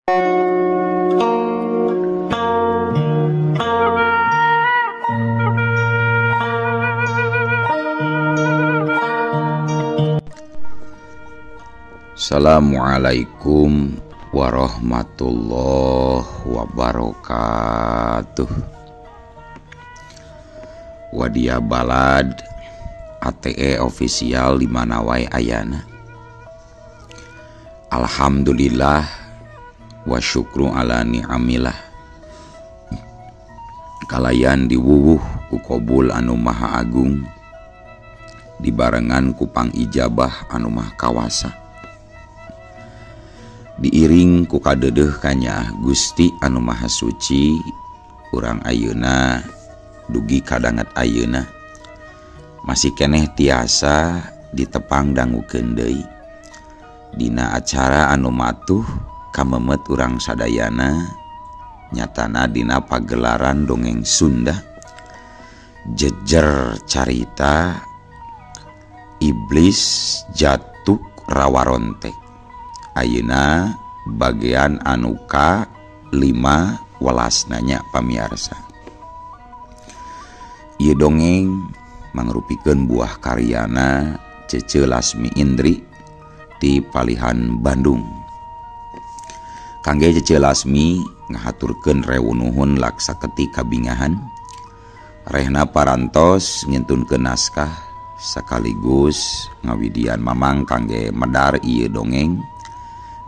Assalamualaikum warahmatullahi wabarakatuh. Wadia Balad ATE official di mana wae ayana. Alhamdulillah wa syukru ala ni'amillah. Kalayan diwuwuh ku kobul anu maha agung, dibarengan ku pangijabah anu maha kawasa, diiring ku kadedeuh kanyaah Gusti anu maha suci. Urang ayeuna dugi kadanget ayeuna masih keneh tiasa ditepang dangukeun deui dina acara anu matuh kamemet urang sadayana, nyatana dina pagelaran dongeng Sunda jejer carita Iblis Jatuk Rawarontek. Ayeuna bagian anu ka 5 welas nanya pamiarsa. Ieu dongeng mangrupikeun buah karyana Cece Lasmi Indri ti Palihan Bandung. Kangge Cece Lasmi ngahaturkeun rewunuhun laksa ketika kabingahan. Rehna parantos ngintunkeun naskah sekaligus ngawidian mamang kangge medar ieu dongeng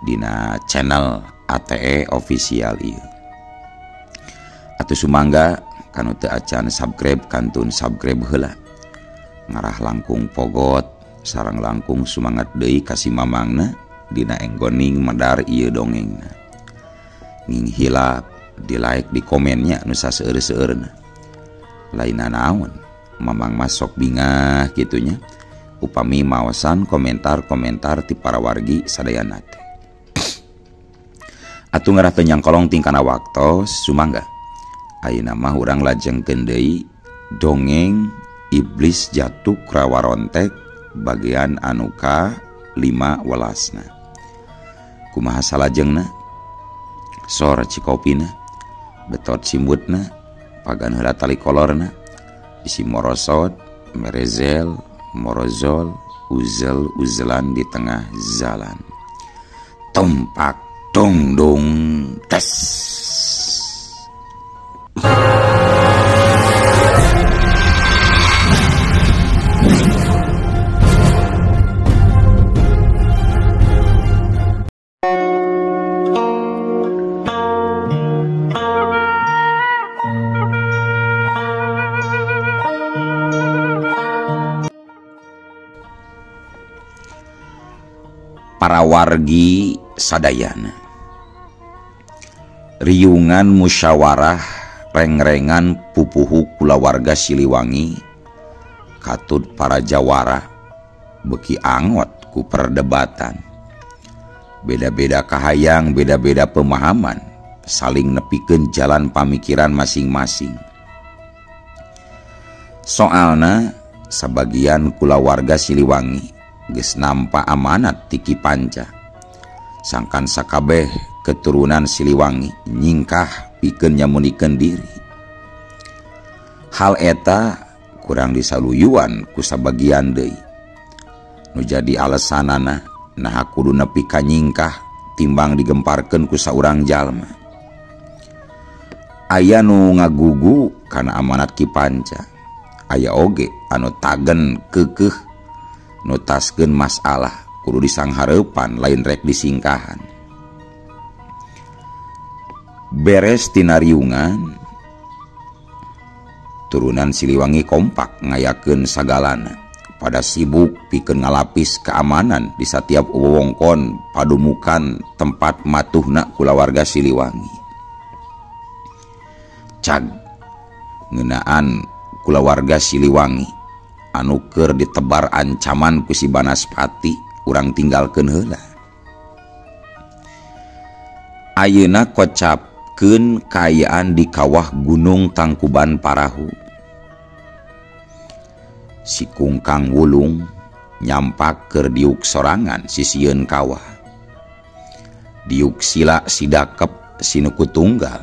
dina channel ATE official ieu. Atuh sumangga kanu teu acan subscribe kantun subscribe heula. Ngarah langkung pogot sareng langkung sumangat deui ka si mamangna dina enggoning medar ieu dongengna. Nging hilap di like di komennya nu saseueur-seueurna. Lainna naon mamang masok bingah kitunya upami maosan komentar-komentar ti para wargi sadayana teh. Atuh ngarah teu nyangkolong tingkana waktos sumangga. Ayeuna mah urang lajengkeun deui dongeng Iblis Jatuk Rawarontek bagian anu ka 5 welasna. Kumaha salajengna? Sor cikopina, betot simbutna, pagan heula tali kolorna, isi morosot, merezel, morozol, uzel uzelan di tengah jalan. Tumpak dong dong tes. Para wargi sadayana, riungan musyawarah rengrengan pupuhu kulawarga Siliwangi katut para jawara beki angot ku perdebatan. Beda-beda kahayang, beda-beda pemahaman, saling nepikeun jalan pamikiran masing-masing. Soalna sabagian kulawarga Siliwangi geus nampa amanat ti Ki Panca, sangkan sakabeh keturunan Siliwangi nyingkah pikeun nyamunikeun diri. Hal eta kurang disaluyuan ku sabagian deui. Nu jadi alesanana naha kudu nepi ka nyingkah timbang digemparkeun ku saurang jalma. Aya nu ngagugu kana amanat Ki Panca, aya oge anu tagen keukeuh nutaskeun masalah kudu disanghareupan lain rek disingkahan. Beres tina riungan, turunan Siliwangi kompak ngayakeun sagalana pada sibuk pikeun ngalapis keamanan di satiap wewengkon padumukan tempat matuhna kulawarga Siliwangi. Cag ngeunaan kulawarga Siliwangi anu keur ditebar ancaman ku si Banaspati urang tinggalkeun heula. Ayeuna kocapkeun kaayaan di kawah Gunung Tangkuban Parahu. Si Kungkang Wulung nyampak keur diuk sorangan sisieun kawah. Diuk sila sidakep sinuku tunggal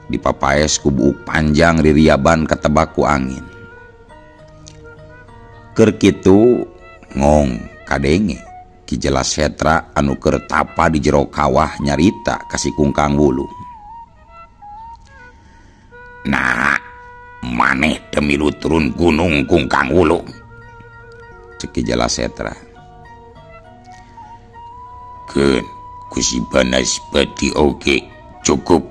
dipapaes ku buuk panjang ririaban katebak ku angin. Keur kitu ngong kadenge Ki Jalasetra anu keur tapa di jero kawah nyarita ka si Kungkang Wulung. Nah, maneh teu milu turun gunung Kungkang Wulung, cek Ki Jalasetra. Keun ku si Banaspati oge cukup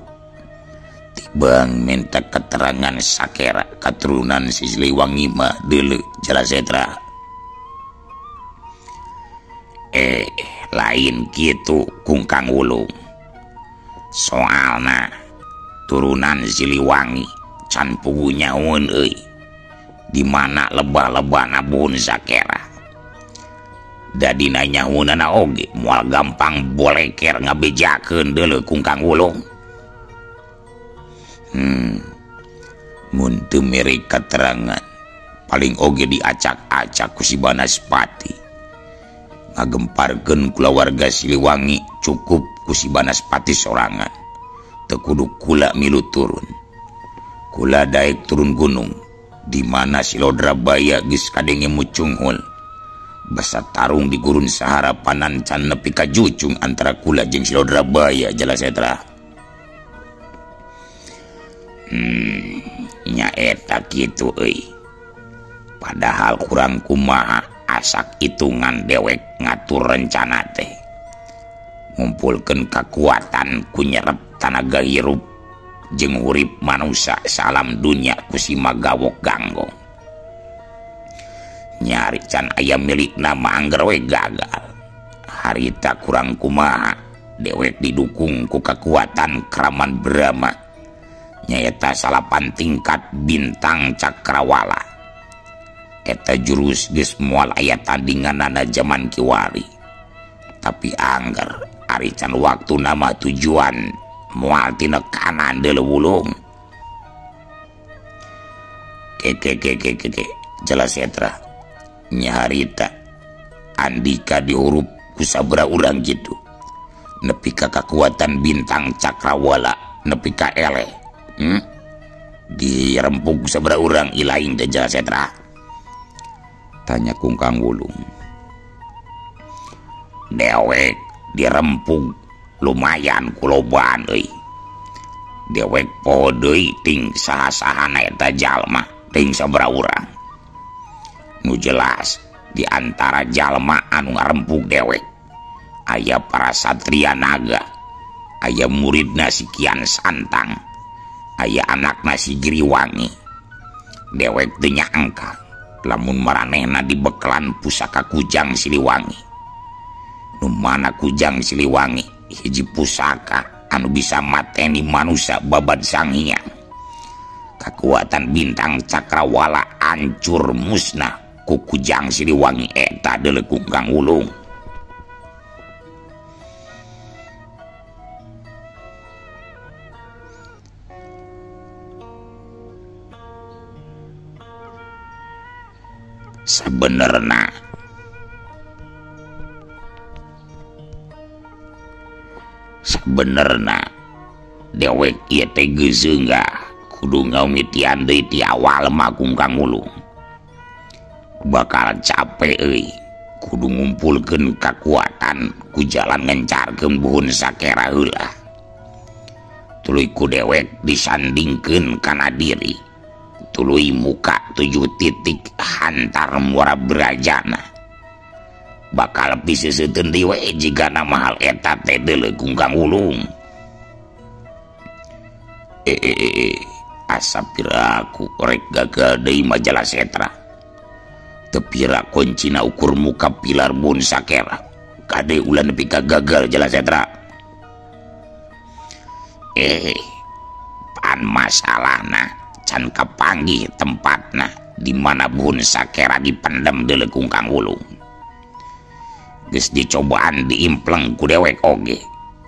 tibang minta keterangan sakera katurunan si Siliwangi mah deuleu Jalasetra. Lain kitu Kungkang Wulung. Soalna turunan Siliwangi can puguh nyaun euy. Di mana lebah-lebahna buhun sakera. Dadina nyaunana oge moal gampang boleker ngabejakeun deuleu Kungkang Wulung. Mun teu mere katerangan paling oge diacak-acak ku si Banaspati. Ngagemparkeun kulawarga Siliwangi cukup ku si Banaspati sorangan. Teu kudu kula milu turun. Kula daek turun gunung di mana si Lodrabaya geus kadenge mucunghul. Basa tarung di gurun Sahara panan can nepi ka jucung antara kula jeung si Lodrabaya Jalasetra. Nyaeta kitu euy. Padahal kurang kumaha asak hitungan dewek ngatur rencana teh. Ngumpulkeun kakuatan ku nyerep tanaga hirup jeung hurip manusia salam dunya ku si Magawok Ganggong. Nyari can aya milikna mah angger we gagal. Harita kurang kumaha dewek didukung ku kakuatan Kraman Brahma nyaeta salapan tingkat bintang cakrawala. Eta jurus geus moal aya tandinganana jaman kiwari. Tapi angger ari can waktu nama tujuan moal tinekanan deuleu wulung. Ke Jalasetra nyaharita Andika dihurup ku sabaraha urang kitu. Nepi ka kakuatan bintang cakrawala nepi ka eleh. Dirempug sabaraha urang ilaing teh Jalasetra? Tanya Kungkang Wulung. Dewek dirempug lumayan kulobaan euy. Dewek poho deui ting saha-sahana eta jalma ting sabaraha urang. Nu jelas di antara jalma anu ngarempug dewek aya para satria naga, aya muridna si Kian Santang, aya anakna si Giriwangi. Dewek teu nyangka lamun maranehna dibeklan pusaka Kujang Siliwangi. Nu mana Kujang Siliwangi hiji pusaka anu bisa mateni manusia babad sanghyang. Kakuatan bintang cakrawala ancur musnah ku Kujang Siliwangi eta deuleu Kungkang Wulung. Sabenerna dewek ieu teh geus enggah kudu ngamitian deui ti awal mah Kungkang Wulung. Bakal capek euy kudu ngumpulkeun kakuatan ku jalan ngencarkeun buhun sakera heula. Tuluy ku dewek disandingkeun kana diri. Tuluy muka 7 titik hantar muara berajana. Bakal piseuseuteuun deui we jigana mahal eta teh deuleu Kungkang Wulung. Asa piraku rek gagal deui mah Jalasetra. Teu pira kuncina ukur muka pilar bun sakera. Kade ulah nepi ka gagal Jalasetra. Pan masalahna can kapanggih tempatna di mana buhun sakera dipendem deuleu Kungkang Wulung. Geus dicobaan diimpleng ku dewek oge,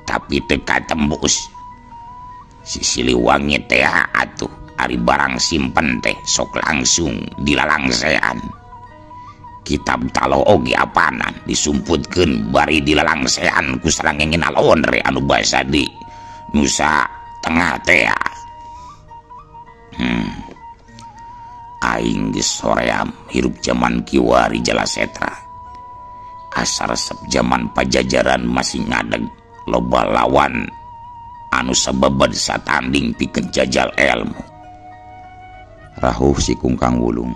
tapi teu katembus. Si Siliwangi teh atuh ari barang simpen teh sok langsung dilalangsean. Kitab talo oge apanan disumputkeun bari dilalangsean ku sarangengin alonre anu basa di Nusa Tengah teh. Aing geus soream hirup jaman kiwari Jalasetra. Asa resep jaman Pajajaran masih ngadeg loba lawan anu sababad satanding pikeun jajal ilmu. Rahuh si Kungkang Wulung.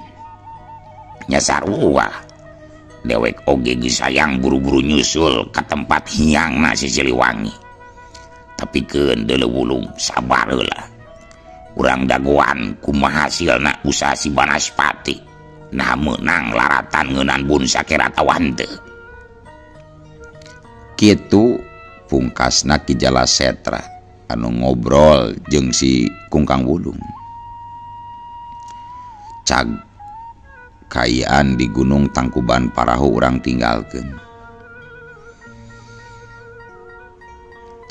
Nya sarua dewek oge geus sayang buru-buru nyusul ka tempat hiangna si Siliwangi. Tapi keun deuleu Wulung sabar heula. Urang dagoan kumaha hasilna usaha si Banaspati. Nah meunang laratan ngeunan bun sakera atawa henteu. Kitu pungkasna Ki Jalasetra anu ngobrol jeung si Kungkang Wulung. Cag kaayaan di Gunung Tangkuban Parahu urang tinggalkeun.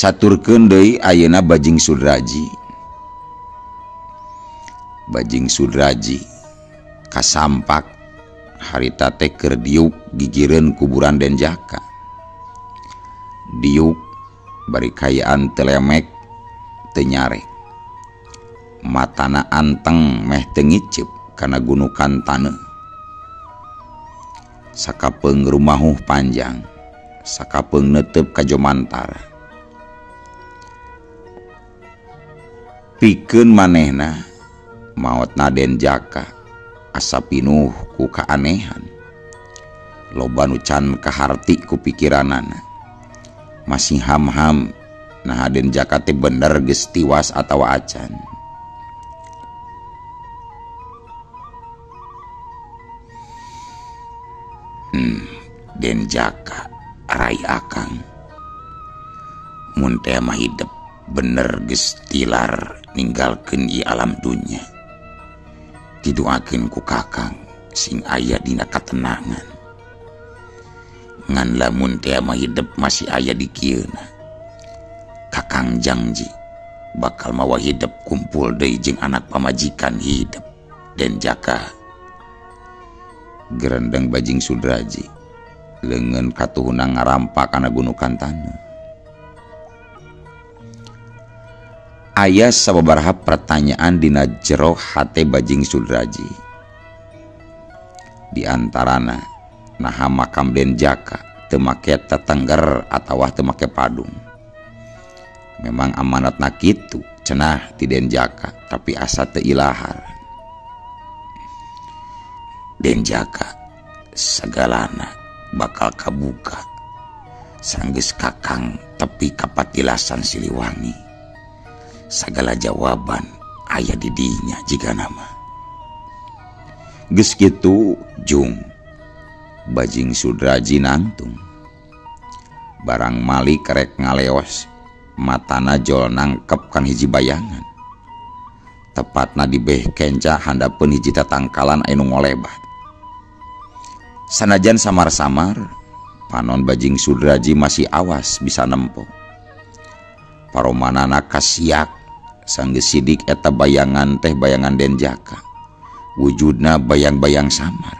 Caturkeun deui ayeuna Bajing Sudraji. Bajing Sudraji kasampak harita teh keur diuk gigireun kuburan Den Jaka. Diuk bari kayaan teu lemek teu nyarek. Matana anteng meh teu ngiceup kana gunukan taneuh. Sakapeung rumahuh panjang, sakapeung neuteup ka jomantara. Pikeun manehna maotna Den Jaka asa pinuh ku kaanehan. Loba nu can kaharti ku pikiranana. Masih ham-ham nah Den Jaka teh bener geus tiwas atawa acan. Den Jaka rai akang mun teh mah hidep bener geus tilar ninggalkeun ieu alam dunya. Didoakeun ku kakang sing aya dina katenangan. Ngan lamun teh mah hidep masih aya di kieuna, kakang janji bakal mawa hidep kumpul deui jeung anak pamajikan hidep Den Jaka. Gerendeng Bajing Sudraji leungeun katuhuna ngarampa kana gunukan taneuh. Aya sababaraha pertanyaan dina jero hate Bajing Sudraji. Di antarana naha makam Den Jaka teu make tetengger atawa teu make padung. Memang amanatna kitu cenah ti Den Jaka, tapi asa teu ilahar. Den Jaka sagalana bakal kabuka sanggeus kakang tepi kapatilasan Siliwangi. Sagala jawaban aya di dinya jigana mah. Geus kitu jung Bajing Sudraji nangtung. Barang malik rek ngaleos, matana jol nangkep kan hiji bayangan. Tepatna di beh kenca handapeun hiji tatangkalan anu ngolebat. Sanajan samar-samar, panon Bajing Sudraji masih awas bisa nempo. Paromanana kasiak sanggeus sidik eta bayangan teh bayangan Den Jaka. Wujudna bayang-bayang samar.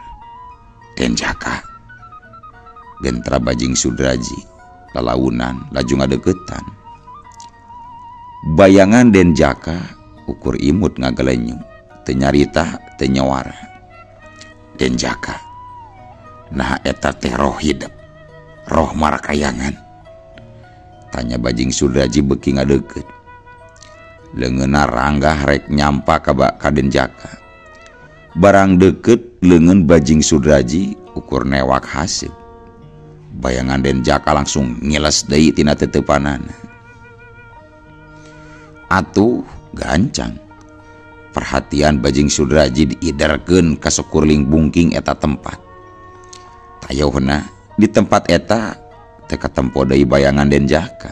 Den Jaka. Gentra Bajing Sudraji lalaunan laju ngadeukeutan. Bayangan Den Jaka ukur imut ngagelenyu, teu nyarita teu nyawara. Den Jaka. Nah eta teh roh hidep, roh marakayangan. Tanya Bajing Sudraji beuki ngadeukeut. Leungeunna ranggah rek nyampa ka Den Jaka. Barang deukeut leungeun Bajing Sudraji ukur newak haseup. Bayangan Den Jaka langsung ngiles deui tina teteupanana. Atuh gancang. Perhatian Bajing Sudraji diiderkeun ka sakurling bungking eta tempat. Tayohna di tempat eta teu katempo deui bayangan Den Jaka.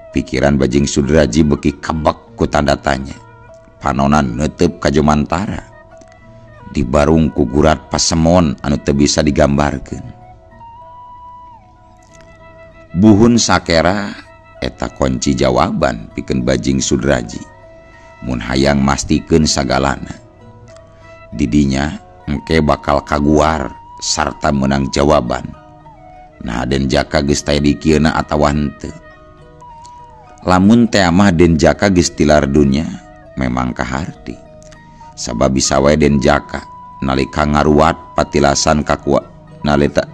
Pikiran Bajing Sudraji beuki kebek ku tanda tanya. Panonan neuteub ka jomantara. Dibarung ku gurat pasemon anu teu bisa digambarkeun. Buhun sakera eta kunci jawaban pikeun Bajing Sudraji. Mun hayang mastikeun sagalana. Didinya Engke bakal kaguar sarta menang jawaban. Nah Den Jaka geus taya di kieuna atawa henteu. Lamun teh mah Den Jaka geus tilar dunya memang kaharti. Sabab bisa wae Den Jaka nalika ngaruat patilasan kakuat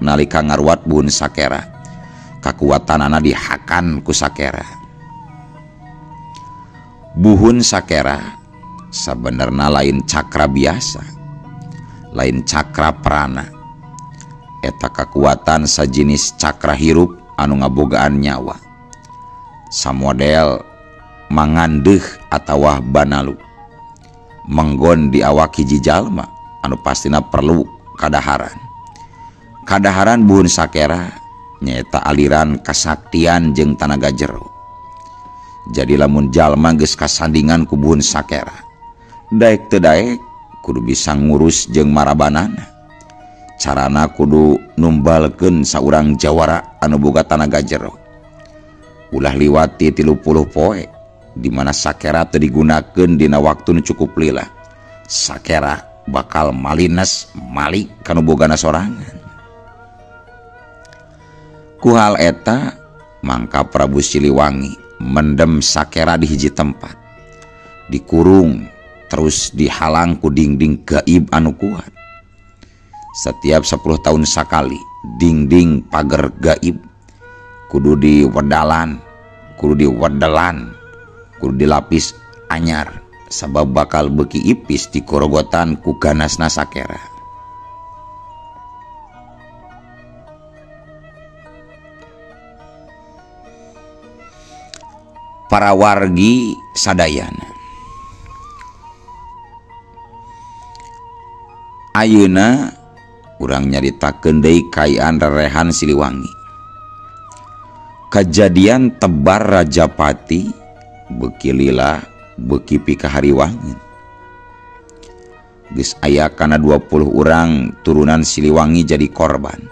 nalika ngaruat buhun sakera kakuatanana dihakan ku sakera. Buhun sakera sabenerna lain cakra biasa, lain cakra prana. Eta kakuatan sajinis cakra hirup anu ngabogaan nyawa, samodel mangandeuh atawa banalu menggon di awak hiji jalma anu pastina perlu kadaharan. Kadaharan buhun sakera nyaeta aliran kasaktian jeung tanaga jero. Jadi lamun jalma geus kasandingan ku buhun sakera, daek teu daek kudu bisa ngurus jeung marabanana. Carana kudu numbalkeun saurang jawara anu boga tanaga jero. Ulah liwati 30 poe di mana sakera teu digunakeun dina waktu nu cukup lila. Sakera bakal malines malik kanu bogana sorangan. Ku hal eta mangka Prabu Siliwangi mendem sakera di hiji tempat, dikurung terus dihalang ku dinding gaib anu kuat. Setiap 10 tahun sakali dinding pagar gaib kudu diwedalan, kudu diwedelan, kudu dilapis anyar sabab bakal beuki ipis dikorogotan ku ganasna sakera. Para wargi sadayana, ayeuna urang nyaritakeun deui kaayaan rerehan Siliwangi. Kajadian tebar Rajapati beuki lila beuki pikahariwangeun. Geus aya kana 20 urang turunan Siliwangi jadi korban.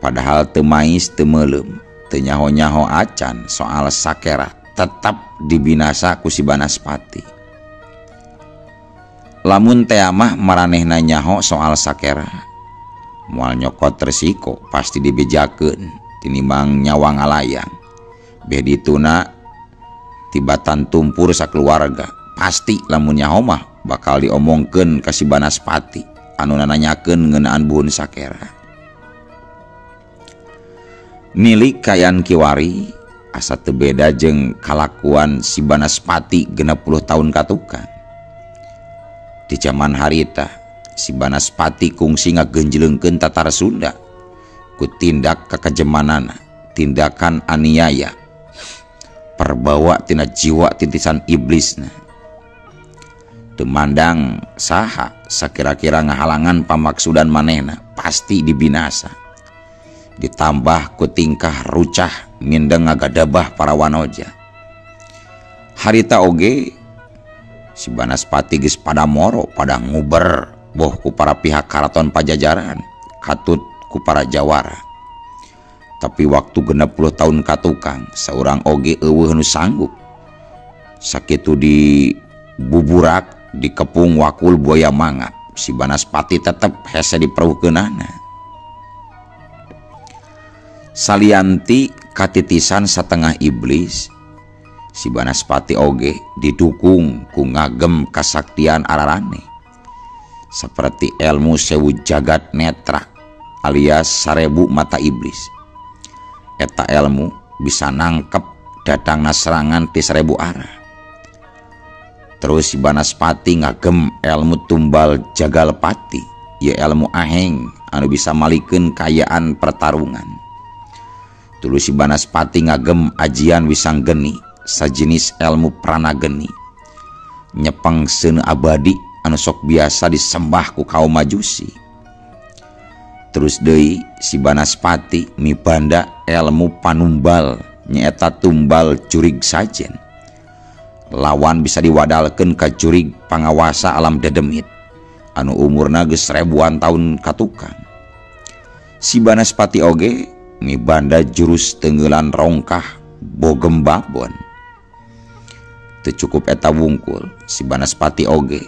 Padahal teu mais teu meuleum, teu nyaho-nyaho acan soal sakera tetap dibinasa ku si Banaspati. Lamun teh mah maranehna nyaho soal sakera, moal nyokot resiko pasti dibejakeun tinimbang nyawa ngalayang. Beh dituna tibatan tumpur sakeluarga, pasti lamun nyaho mah bakal diomongkeun ka si Banaspati anu nananyakeun ngeunaan buhun sakera. Nilik kayan kiwari asa teu beda jeung kalakuan si Banaspati 60 tahun katukang. Di zaman harita si Banaspati kungsi ngagenjleungkeun tatar Sunda ku tindak kekejemanana, tindakan aniaya perbawa tina jiwa titisan iblisna. Teu mandang saha sakira-kira ngahalangan pamaksudan manehna pasti dibinasa. Ditambah ku tingkah rucah mindeng ngagadabah para wanoja. Harita oge si Banaspati geus pada moro pada nguber boh ku para pihak karaton Pajajaran katut ku para jawara. Tapi waktu 60 tahun katukang saurang oge eueuh nu sanggup. Sakitu di buburak dikepung wakul buaya mangap, si Banaspati tetep hese diperuhkeunana. Salianti katitisan satengah iblis, si Banaspati oge didukung ku ngagem kasaktian ararane seperti ilmu sewu jagat netra alias 1000 mata iblis. Eta ilmu bisa nangkep datangna serangan ti 1000 arah. Terus si Banaspati ngagem ilmu tumbal jagal pati, ya ilmu aheng anu bisa malikeun kayaan pertarungan. Tuluy si Banaspati ngagem ajian wisang geni, sajenis ilmu prana geni, nyepeng seuneu abadi anu sok biasa disembah ku kaum Majusi. Terus deui si Banaspati mibanda ilmu panumbal nyaeta tumbal jurig sajen. Lawan bisa diwadalkeun ka jurig pangawasa alam dedemit anu umurna geus ribuan tahun katukang. Si Banaspati oge mibanda jurus tenggelan rongkah bogem babon. Teu cukup eta wungkul, si Banaspati oge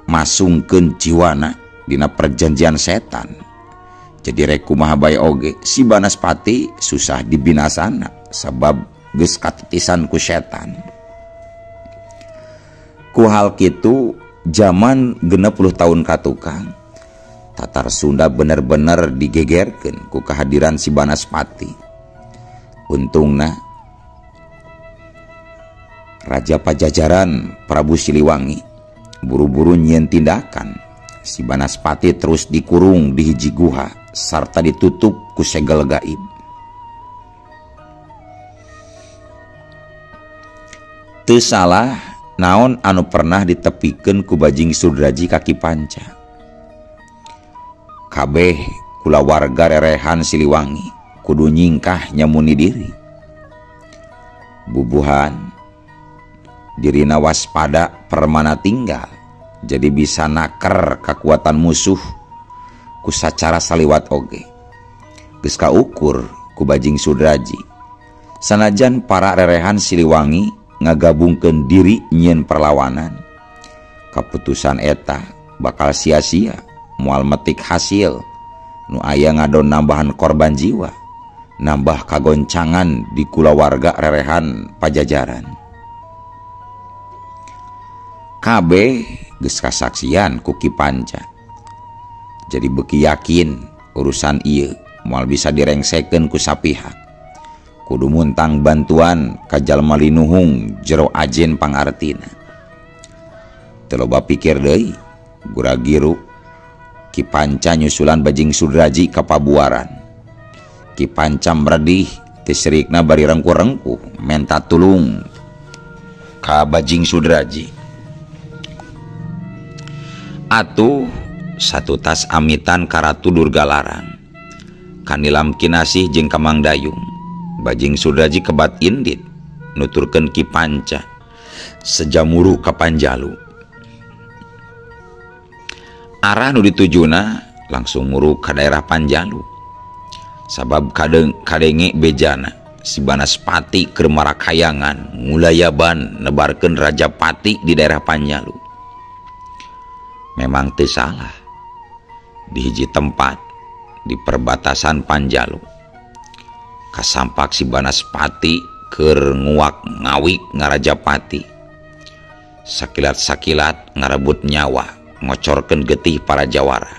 Masungkeun jiwana dina perjanjian setan. Jadi rek kumaha bae oge si Banaspati susah dibinasana sabab geus katitisan ku setan. Ku hal kitu zaman 60 tahun katukang Tatar Sunda bener-bener digegerkeun ku kehadiran si Banaspati. Untungna Raja Pajajaran Prabu Siliwangi buru-buru nyieun tindakan. Si Banaspati terus dikurung di hiji guha sarta ditutup ku segel gaib. Teu salah naon anu pernah ditepikeun ku Bajing Sudraji ka Ki Panca. Kabeh kulawarga rerehan Siliwangi kudu nyingkah nyamuni diri. Bubuhan dirina waspada permana tinggal, jadi bisa naker kekuatan musuh ku sacara saliwat oge. Geus kaukur ku Bajing Sudraji. Sanajan para rerehan Siliwangi ngagabungkeun diri nyieun perlawanan, kaputusan eta bakal sia-sia, moal metik hasil. Nu aya ngadon nambahan korban jiwa, nambah kagoncangan di kulawarga rerehan Pajajaran. Kabeh geus kasaksian ku Ki Panca. Jadi beuki yakin urusan ieu moal bisa direngsekeun ku sapihak. Kudu muntang bantuan ka jalma linuhung jero ajen pangartina. Teu loba pikir deui, gura-giru Ki Panca nyusulan Bajing Sudraji ka pabuaran. Ki Panca meredih teu sirikna bari rengkuh-rengkuh menta tulung ka Bajing Sudraji. Atuh satu tas amitan ka Ratu Durgalarang, Kanilam Kinasih jeung ka Mang Dayung. Bajing Sudraji kebat indit nuturkeun Ki Panca sejamuru ka Panjalu. Arah nu ditujuna langsung muru ka daerah Panjalu. Sabab kadenge bejana si Banaspati keur marakayangan ngulayaban nebarkeun Rajapati di daerah Panjalu. Memang teu salah, di hiji tempat di perbatasan Panjalu kasampak si Banaspati keur nguak ngawik ngarajapati. Sakilat-sakilat ngarebut nyawa, ngocorkeun getih para jawara.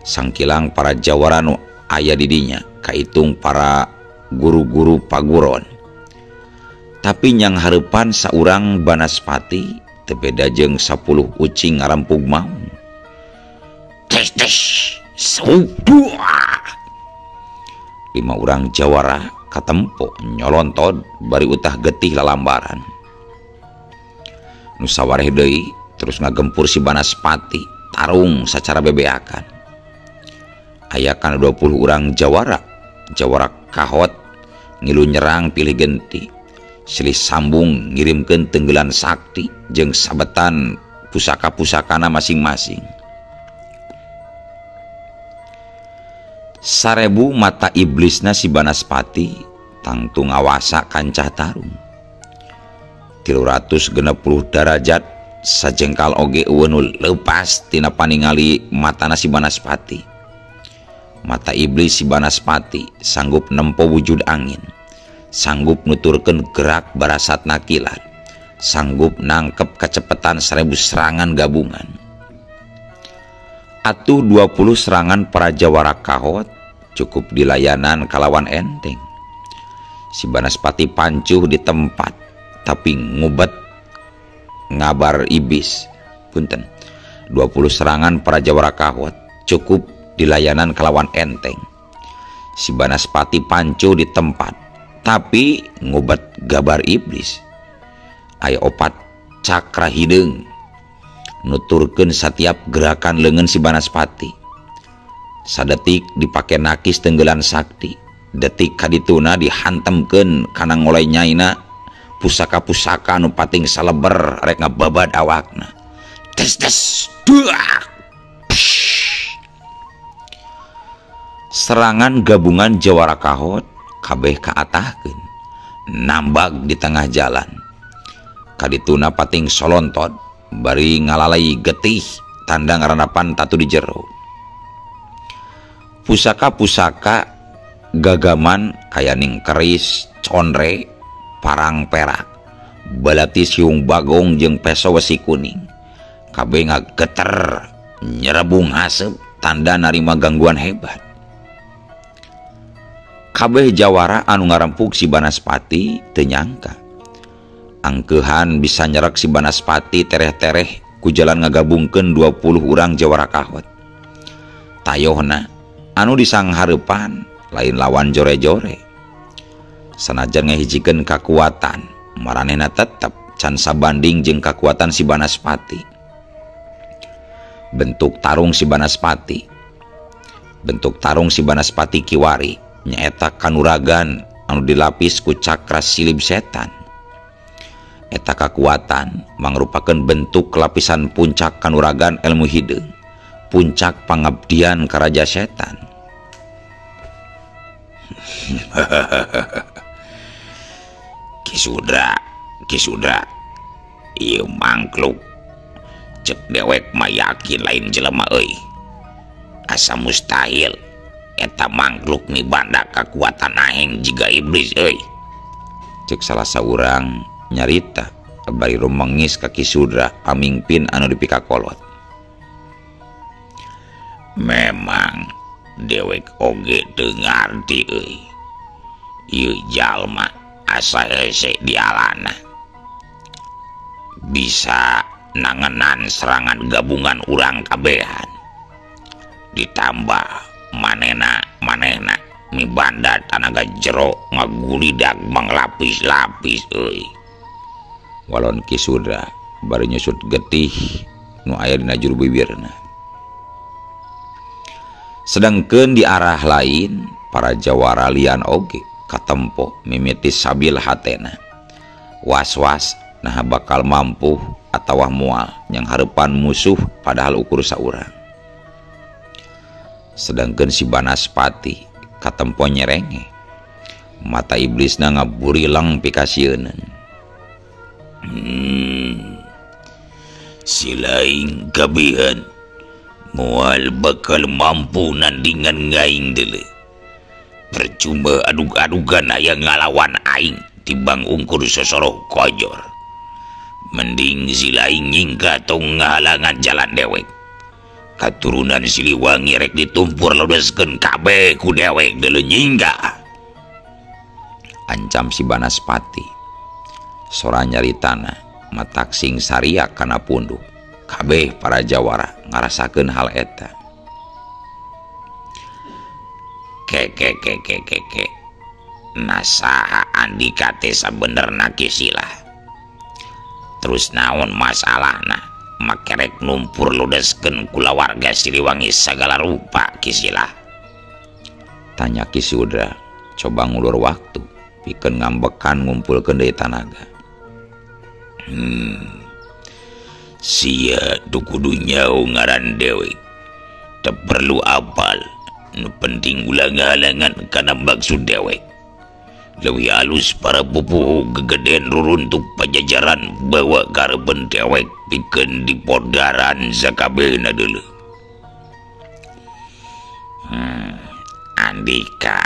Sangkilang para jawara nu aya di dinya kaitung para guru-guru paguron. Tapi nyang hareupan saurang Banaspati teu beda jeung 10 ucing ngarempug maung. Tes tes subuah. 5 urang jawara katempo nyolontod bari utah getih lalambaran. Nu sawareh deui terus ngagempur si Banaspati tarung sacara bebeakan. Aya kana 20 urang jawara, jawara kahot ngilu nyerang pilih genti. Silih sambung ngirimkeun tenggelan sakti jeung sabetan pusaka-pusakana masing-masing. 1000 mata iblisna si Banaspati tangtu ngawasa kancah tarung. 360 derajat sajengkal oge eueuh nu leupas tina paningali matana si Banaspati. Mata iblis si Banaspati sanggup nempo wujud angin, sanggup nuturkeun gerak barasatna kilat, sanggup nangkep kacepetan 1000 serangan gabungan. Atuh 20 serangan para jawara kahot cukup dilayanan kalawan enteng. Si Banaspati pancuh di tempat tapi ngubet ngabar ibis. Punten. 20 serangan para jawara kahot cukup dilayanan kalawan enteng. Si Banaspati pancuh di tempat tapi ngubet gabar iblis. Aya 4 cakra hideung nuturkeun setiap gerakan leungeun si Banaspati. Sadetik dipake nakis tenggelan sakti, detik kadituna dihantemkeun kana ngolai nyaina pusaka-pusaka nu pating saleber rek ngababad awakna. Tes tes duak. Serangan gabungan jawara kahot kabeh kaatahkeun, nambag di tengah jalan. Kadituna pating solontot Bari ngalalai getih tanda ngarandapan tatu di jero. Pusaka-pusaka gagaman kayaning keris, condre, parang perak, balati siung bagong jeung peso wesi kuning. Kabeh ngageter nyerebung haseup tanda narima gangguan hebat. Kabeh jawara anu ngarempug si Banaspati teu nyangka. Angkeuhan bisa nyerek si Banaspati tereh-tereh ku jalan ngagabungkeun 20 urang jawara kahot. Tayohna anu disanghareupan lain lawan jore-jore. Sanajan ngahijikeun kakuatan, maranehna tetep can sabanding jeung kakuatan si Banaspati. Bentuk tarung si Banaspati. Bentuk tarung si Banaspati kiwari nyaeta kanuragan anu dilapis ku cakra silib setan. Eta kakuatan mangrupakeun bentuk lapisan puncak kanuragan ilmu hideung, puncak pangabdian ka raja setan. Ki Sudra, Ki Sudra, ieu mangkluk. Cek dewek mah yakin lain jelema euy. Asa mustahil eta mangkluk mibanda kakuatan aheng jiga iblis euy. Cek salah saurang nyarita bari rumengis ka Ki Sudra pamingpin anu dipikakolot. Memang dewek oge teu ngarti euy. Ieu jalma asa hese dialana. Bisa nangenan serangan gabungan urang kabehan. Ditambah manehna mibanda tanaga jero ngagulidag manglapis-lapis euy. Walon Ki Sudra bari nyusut getih nu aya dina juru bibirna. Sedangkeun di arah lain para jawara lian oge katempo mimiti sabil hatena. Was-was nah bakal mampu atawa moal yang hareupan musuh padahal ukur saurang. Sedangkeun si Banaspati katempo nyerenge. Mata iblisna ngaburilang pikasieuneun. Si lain kabihan moal bakal mampu nandingan ngaing deuleu. Percuma adug-adugan aya ngalawan aing timbang ungkur sosoroh kojor. Mending si lain nyingka tong ngahalangan jalan dewek. Katurunan Siliwangi rek ditumpur lodeskeun kabeh ku dewek deuleu nyingka. Ancam si Banaspati. Sora nyaritana matak sing sariak kana punduk. Kabeh para jawara ngarasakeun hal eta. Ke ke ke ke ke ke. Nasaha andika teh sabenerna Ki Sila. Terus naon masalahna makerek numpur ludeskeun kulawarga Siliwangi sagala rupa Ki Sila. Tanya Ki Sudra coba ngulur waktu pikeun ngambekan ngumpulkeun deui tanaga. Sia tu kudu nyaho ngaran dewek. Teu perlu apal, nu penting ulah ngahalangan kana maksud dewek. Leuwih alus para pupuhu gegeden ruruntuk pajajaran bawa kareben dewek pikeun dipodaran sakabehna deuleu. Andika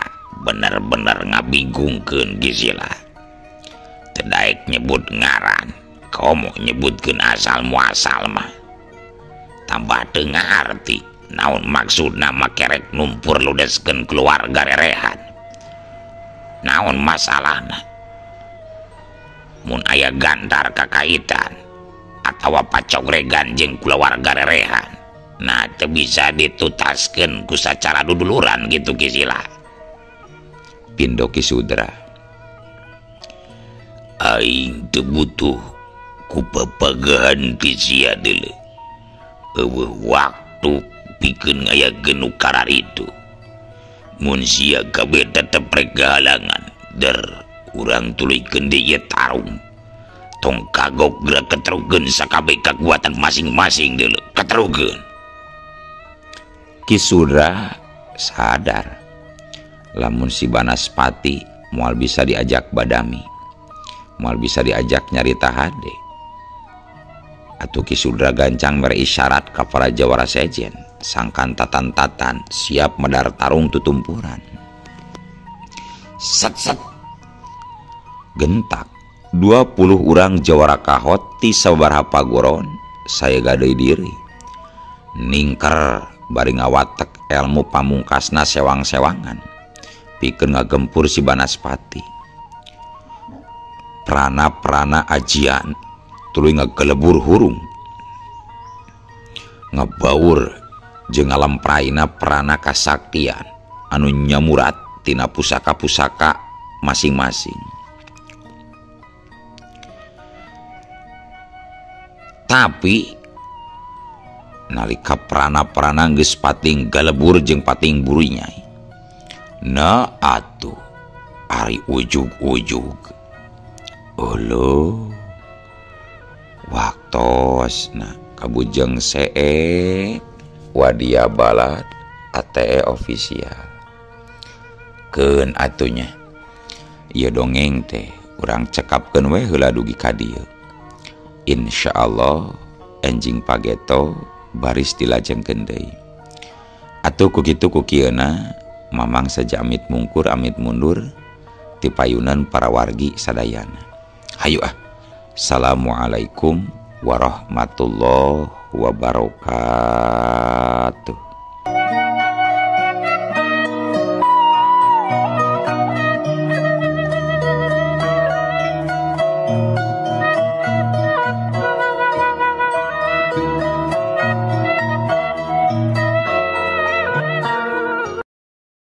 bener-bener ngabingungkeun Ki Sila. Teu daek nyebut ngaran, komo nyebutkeun asal muasal mah. Tambah teu ngarti naon maksudna makerek numpur ludeskeun keluarga rerehan. Naon masalahna? Mun aya gantar kakaitan atawa pacogregan jeung kulawarga rerehan, nah teu bisa ditutaskeun ku sacara duduluran gitu Ki Sila. Pindo Ki Sudra. Aing teu butuh ku papagahan ti sia deuleu. Eueuh waktu pikeun ngayakeun nu kararitu. Mun sia kabeh tetep rek gahalangan, der urang tuluykeun deui ieu tarung. Tong kagok geura keterukeun sakabeh kakuatan masing-masing deuleu, keterukeun. Ki Sudra sadar lamun si Banaspati moal bisa diajak badami, moal bisa diajak nyarita hade. Atuh Ki Sudra gancang mere isyarat ka para jawara sejen sangkan tatan-tatan siap medar tarung tutumpuran. Set set gentak 20 urang jawara kahot ti sababaraha pagoron saya gadei diri ningker bari ngawatek elmu pamungkasna sewang-sewangan pikeun ngagempur si Banaspati. Prana-prana ajian tuluy ngagelebur hurung ngabaur jeung ngalemprayna prana kasaktian anu nyamurat tina pusaka-pusaka masing-masing. Tapi nalika prana-prana geus pating galebur jeung pating burinyai, na atuh ari ujug-ujug uluh waktosna kabujeng see wadia balat ATE official keun atunya ieu dongeng teh urang cekapkeun we heula dugi ka dieu. Insyaallah enjing pageto baris dilajengkeun deui. Atuh ku kitu ku kieuna mamang saja amit mungkur amit mundur ti payunan para wargi sadayana. Hayu ah. Assalamualaikum warahmatullahi wabarakatuh.